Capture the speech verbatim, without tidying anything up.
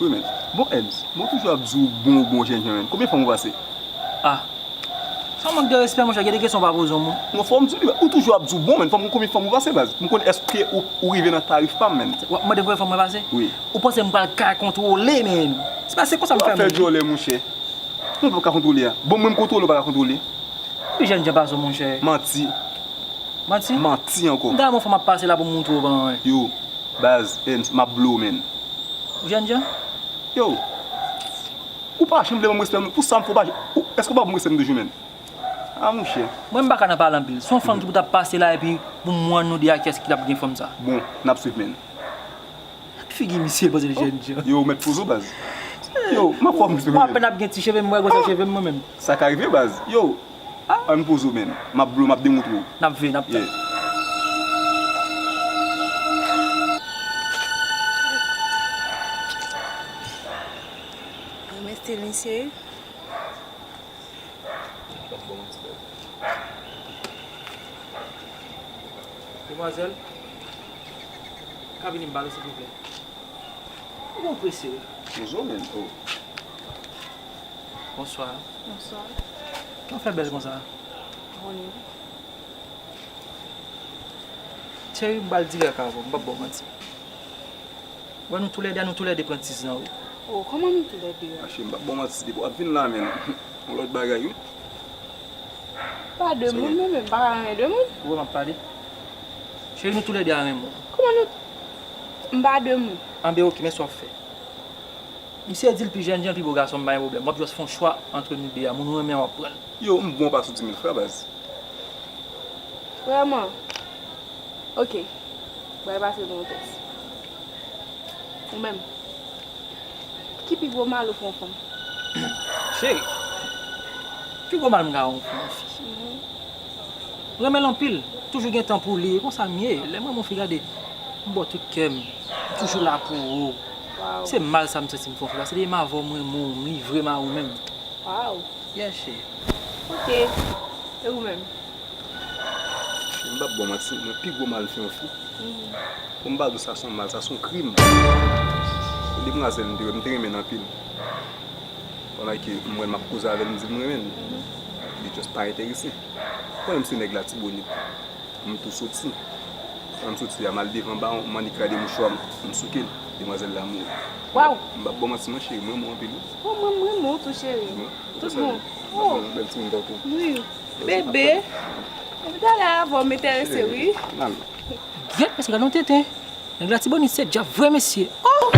Wi, men. Bon, Ernst, mwen toujou ap di w bon, bon jènjan, men. Konbyen fanm ou pase? Ah. Sa mank de respè, monchè, gen de kesyon w pa poze m, non. Non, fò m di w li, ou toujou ap di w bon, men. Fò m konn konbyen fanm ou pase, baz. M konn èske ou, ou rive nan tarif pa m, men. W ap mande konbyen fanm mwen pase? Wi. Ou panse m pral ka kontwole, men? Se pa se konsa m fè moun. Ou ap fè djòlè, monchè. Mwen pa ka kontwole a. Bon, mwen m kontwole, ou pa ka kontwole. Pi jènjan pase w, monchè. Manti. Manti? Manti ankò. M ta renmen yon fanm ap pase la pou m moutre w, ban, wi. Yo, baz, Ernst, m ap blow, men. Ou jènjan? Yo, ou pa janm vle ban m respè m. Pou sa m fè, ou pa, ou, èske ou pa ban m respè m toujou, men? Ah, monchè. Mwen, m pa ka nan pale anpil. Se yon fanm ki pou t ap pase la, epi pou mwen, nou di a kiyès ki t ap gen fanm sa. Bon, n ap swiv, men. Figi misye, l panse l jènjan. Yo, ou mèt poze w, baz. Yo, m ap fè w misye. Mwen apèn ap gen ti cheve, m wè gwosè cheve m, mwen menm. Sa ka rive, baz. Yo, ann poze w, men. M ap blow, m ap demontre w. N ap veye, n ap tann. Yeah. Renmen stil misye wi. Bon, bon, ti bèl. Demwazèl, ka vini m pale w, silvouplè? Ou bon prese wi. Bonjou, men. Oh. Bonswa. Bonswa. Kòman w fè bèl konsa? Bonè. Cheri, m pral dirèk avè w, m p ap ba w manti. Wè nou toulède, nou toulède pran tizan wi. Oh, kòman nou toulède a? Mache, m p ap ba w manti, depi w ap vin la, men, yon lòt bagay wi. Pa de moun, mwen menm, m pa ka renmen de moun. Ou wè m ap pale? Cheri, nou toulède a renmen w. Kòman nou? M pa de moun. Anben, oke, men sa w ap fè. Misye di l pi jènjan, pi bo gason, m pa gen pwoblèm. W ap jis fè yon chwa antre nou de a. Moun ou renmen an, w ap pran l. Yo, m bon pa sou di mil fra, baz. Vrèman? Oke. Bay pase pou yon tès. Ou menm? Ki pi gwo mal ou fè yon fanm? Cheri, pi gwo mal m ka fè yon fi. Mhm. M renmen l anpil. Toujou gen tan pou li. E konsa m ye. Lè m renmen yon fi, gade, m ba w tout kè m. M toujou la pou ou. Waw. Se mal sa m santi m fè yon fi. Paske depi m avè w, m renmen w, m livre m a ou menm. Waw. Yeah, cheri. Oke. E ou menm? Cheri, m p ap ba w manti, mwen pi gwo mal m fè yon fi. Mhm. Pou m pa di w sa se yon mal, sa se yon krim. Yon demwazèl m te, m te renmen anpil. Pandan ke m wè l, m ap koze avè l, m di l m renmen l. Mhm. Li just pa enterese. Ou konnen m se nèg Latibonit. M tou soti. Lè m soti a, m al devan ba w, m annik gade mouchwa m, m souke l. Demwazèl la mouri. Waw! M p ap ba w manti non, cheri, m renmen w anpil wi. Oh, mwen, m renmen w tou, cheri. Bon, tout bon. Oh, bèl timoun tankou w. Wi. Bebe. Depi talè a, avè w m enterese wi. Cheri, m ale. Gyèt, mesye, gade yon tenten. Nèg Latibonit se djab vre, mesye. Oh!